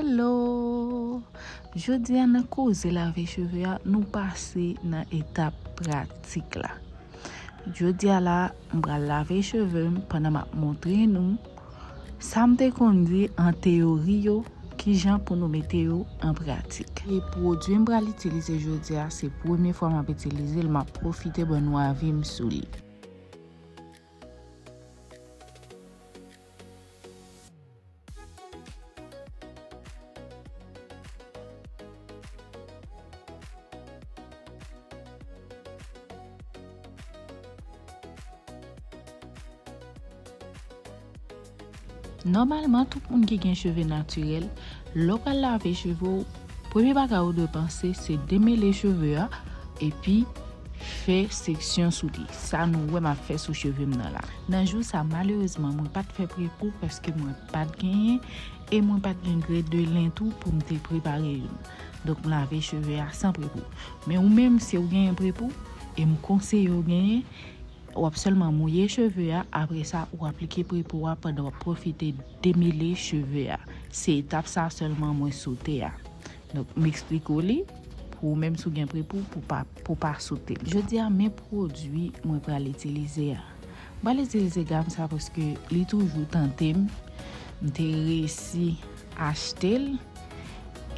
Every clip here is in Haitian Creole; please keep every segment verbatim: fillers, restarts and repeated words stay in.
Hello! Jodi a nan koze lave cheve a, nou pase nan etap pratik la. Jodi a la, m pral lave cheve m pandan m ap montre nou sa m te konn di an teyori yo, kijan pou nou mete yo an pratik. E pwodui m pral itilize jodi a, se premye fwa m ap itilize l, m ap pwofite ban nou avi m sou li. Nòmalman, tout moun ki gen cheve natirèl, lè w pral lave cheve w, premye bagay ou dwe panse, se demele cheve a, epi fè seksyon sou li. Sa nou wè m ap fè sou cheve m nan la. Nan jou sa, malerezman, mwen pa t fè prepou paske mwen pa t genyen, e mwen pa t gen gre de len tou pou m te prepare youn. Donk, m lave cheve a san prepou. Men ou menm, si w genyen prepou, e m konseye w genyen, w ap sèlman mouye cheve a, apre sa, ou aplike prepou a pandan w ap pwofite demele cheve a. Se etap sa sèlman mwen sote a. Donk, m eksplike w li, pou ou menm si w gen prepou, pou pa, pou pa sote l. Jodi a, men pwodui mwen pral itilize a. M pral itilize gam sa paske li toujou tante m. M te resi achte l.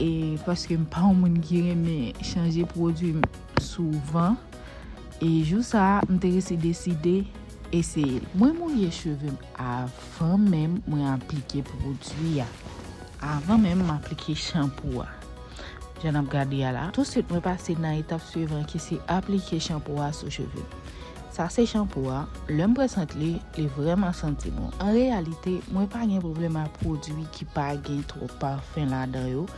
E paske m pa yon moun ki renmen chanje pwodui m souvan. E jou sa a, m te resi deside eseye l. Mwen mouye cheve m avan menm mwen aplike pwodui a. Avan menm m aplike chanpou a. Jan n ap gade a la. Tousuit, mwen pase nan etap swivan ki se aplike chanpou a sou cheve m. Sa se chanpou a. Lè m pran sant li, li vrèman santi bon. An reyalite, mwen pa gen pwoblèm ak pwodui ki pa gen twòp pafen ladan yo.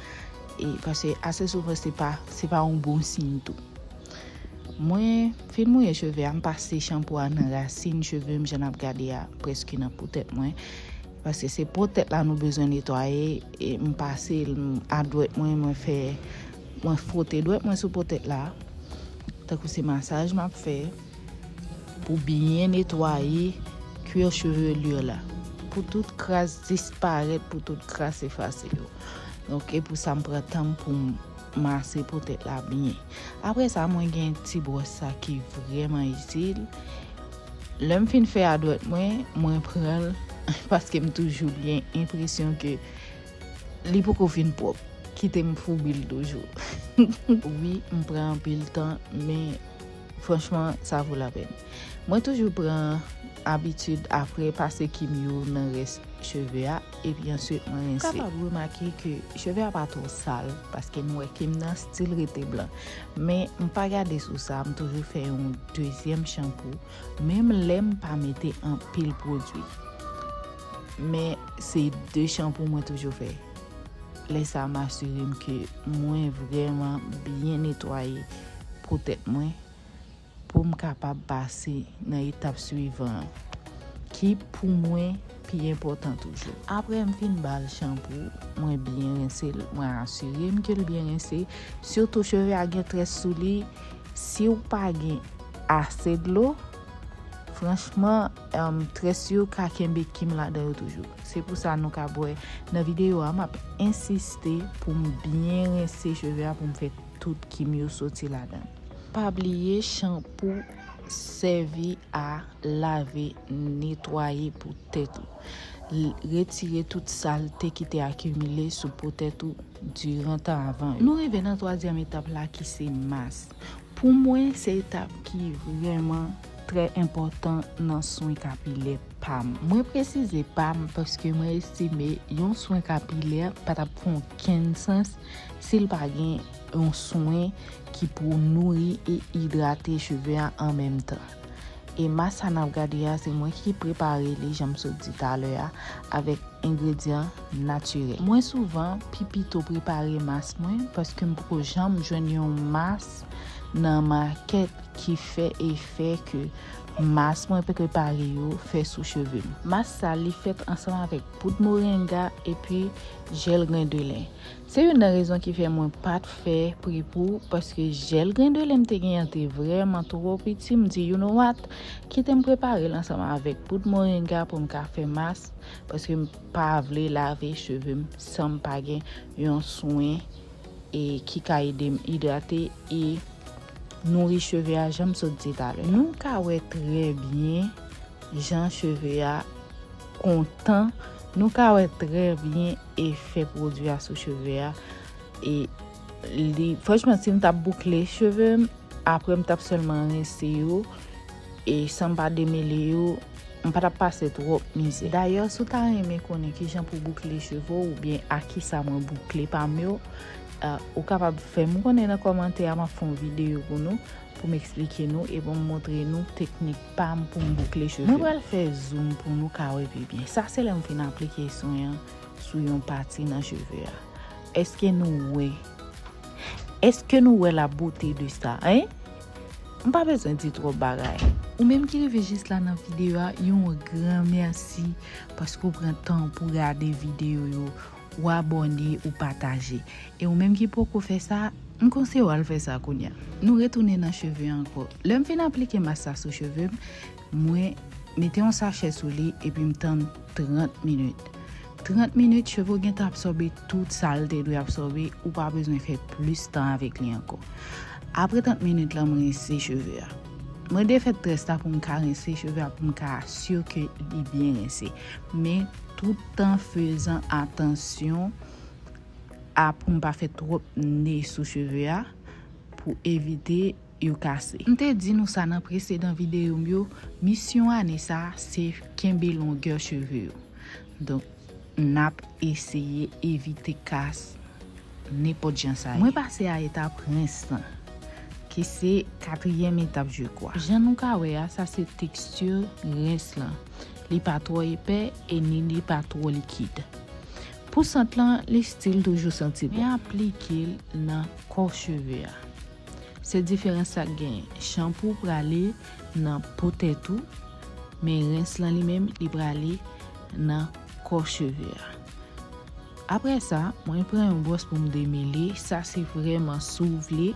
E, paske ase souvan, se pa, se pa yon bon siy tou. Mwen fin mouye cheve a, m pase chanpou a nan rasin cheve m, jan n ap gade a, prèske nan po tèt mwen. Paske se po tèt la nou bezwen netwaye, e m pase l, m, a dwèt mwen, mwen fè, mwen fwote dwèt mwen sou po tèt la, tankou se masaj m ap fè, pou byen netwaye cuir chevelu la, pou tout kras disparèt, pou tout kras efase yo. Donk, e pou sa m pran tan m pou m mase po tèt la byen. Apre sa, mwen gen ti bwòs sa ki vrèman itil. Lè m fin fè a dwèt mwen, mwen pran l, paske m toujou gen enpresyon ke li poko fin pwòp. Kite m foubi l toujou. Wi, m pran anpil tan, men franchman, sa vo lapèn. Mwen toujou pran abitid apre pase kimyo nan rès cheve a, epi answit mwen rense. Ou kapab remake ke cheve a pa twò sal, paske nou wè ke m nan stil rete blan. Men m pa gade sou sa, m toujou fè yon dezyèm chanpou, menm lè m pa mete anpil pwodui. Men se de chanpou mwen toujou fè. Lè sa a, m asire m ke mwen vrèman byen netwaye po tèt mwen pou m kapab pase nan etap swivan an, ki pou mwen pi enpòtan toujou. Apre m fin ba l chanpou, mwen byen rense l, mwen asire m ke l byen rense. Sitou cheve a gen très sou li, si w pa gen ase dlo, franchman, em, très yo ka kenbe kim ladan yo toujou. Se pou sa nou ka wè nan videyo a, m ap ensiste pou m byen rense cheve a pou m fè tout kim yo soti ladan l. Pa bliye chanpou sèvi a lave, netwaye po tèt ou. L-, retire tout salte ki te akimile sou po tèt ou diran tan avan yo. Nou rive nan twazyèm etap la ki se mas. Pou mwen, se etap ki vrèman trè enpòtan nan swen kapilè pa m. Mwen presize pa m paske mwen estime yon swen kapilè pa t ap fè okenn sans si l pa gen yon swen ki pou nouri e idrate cheve a an menm tan. E mas sa n ap gade a, se mwen ki prepare li, jan m sot di talè a, avèk engredyan natirèl. Mwen souvan pi pito prepare mas mwen, paske m poko janm jwenn yon mas nan makèt ki fè efè ke, mas mwen prepare yo fè sou cheve m. Mas sa, li fèt ansanm avèk poud moringa epi jèl grendelin. Se youn nan rezon ki fè mwen pa t fè pre-pou, paske jèl grendelin m te genyen an te vrèman twò piti. M di, "You know what? Kite m prepare l ansanm avèk poud moringa pou m ka fè mas, paske m pa vle lave cheve m san m pa gen yon swen e ki ka ede m idrate e nouri cheve a, jan m sot di talè." Nou ka wè trè byen jan cheve a kontan, nou ka wè trè byen efè pwodui a sou cheve a. E li, franchman, si m t ap boukle cheve m, apre m t ap sèlman rense yo, e san m pa demele yo, m pa t ap pase twòp mizè. Dayè, si w ta renmen konnen kijan pou boukle cheve w oubyen a kisa mwen boukle pa m yo, ah, ou kapab fè m konnen nan kòmantè a, m ap fè yon videyo pou nou, pou m eksplike nou e pou m montre nou teknik pa m pou m boukle cheve. Mwen pral fè zoom pou nou ka wè pi byen. Sa se lè m fin aplike swen an sou yon pati nan cheve a. Èske nou wè? Èske nou wè la beauté de ça, hein? M pa bezwen di twòp bagay. Ou menm ki rive jis la nan videyo a, yon gran mèsi paske w pran tan pou gade videyo yo, ou abòne, ou pataje. E ou menm ki poko fè sa, m konseye w al fè sa kounye a. Nou retounen nan cheve ankò. Lè m fin aplike mas la sou cheve m, mwen mete yon sachè sou li epi m tann trant minit. Trant minit, cheve w gentan absòbe tout sa l te dwe absòbe, ou pa bezwen fè plis tan avèk li ankò. Apre trant minit la, m rense cheve a. Mwen defèt très la pou m ka rense cheve a, pou m ka asire ke li byen rense. Men tout an fezan atansyon a pou m pa fè twòp ne sou cheve a pou evite yo kase. M te di nou sa nan presedan videyo m yo, misyon ane sa a se kenbe longè cheve yo. Donk, n ap eseye evite kas nenpòt jan sa ye. Mwen pase a etap rens lan, ki se katriyèm etap, je kwa. Jan nou ka wè a, sa se teksti rens lan. Li pa twò epè e ni li pa twò likid. Pou sant lan, li still toujou santi bon. Men aplike l nan kò cheve a. Se diferans sa k genyen. Chanpou prale nan po tèt ou, men rens lan li menm, li prale nan kò cheve a. Apre sa, mwen pran yon bwòs pou m demele. Sa se vrèman si w vle.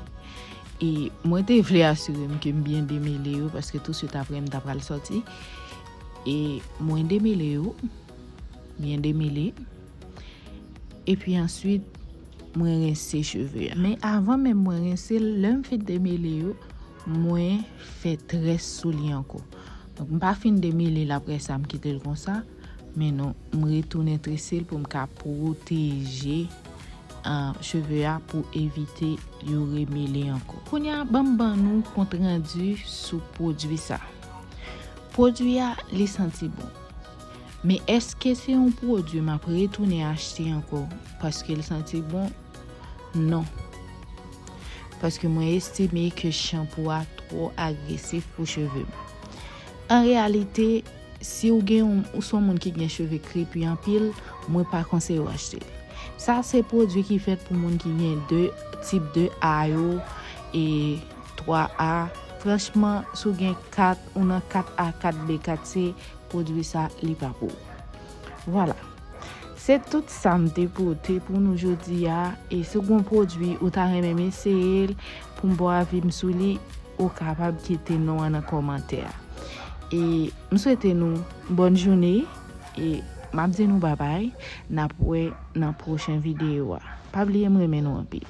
E mwen te vle asire m ke m byen demele yo, paske touswit apre m ta pral sòti. E mwen demele yo, byen demele. Epi answit, mwen rense cheve a. Men avan menm mwen rense l, lè m fin demele yo, mwen fè très sou li ankò. Donk, m pa fin demele l apre sa, m kite l konsa. Men non, m retounen trese l pou m ka pwoteje, ah, cheve a pou evite yo remele ankò. Kounye a, ban m ban nou kont randi sou pwodui sa. Pwodui a, li santi bon. Men èske se yon pwodui m ap retounen achte ankò paske l santi bon? Non. Paske mwen estime ke chanpou a twò agresif pou cheve m. An reyalite, si w gen yon, ou se yon moun ki gen cheve krepi anpil, mwen pa konseye w achte l. Sa se pwodui ki fèt pou moun ki gen de, tip de A yo e twa A. Franchman, si w gen kat, ou nan kat A, kat B, kat C, pwodui sa, li pa pou ou. Vwala. Se tout sa m te pote pou nou jodi a. E si w gen yon pwodui ou ta renmen m eseye l pou m ba w avi m sou li, ou kapab kite non an nan kòmantè a. E m swete nou bòn jounen. E m ap di nou babay. N ap wè nan pwochen videyo a. Pa bliye m renmen nou anpil.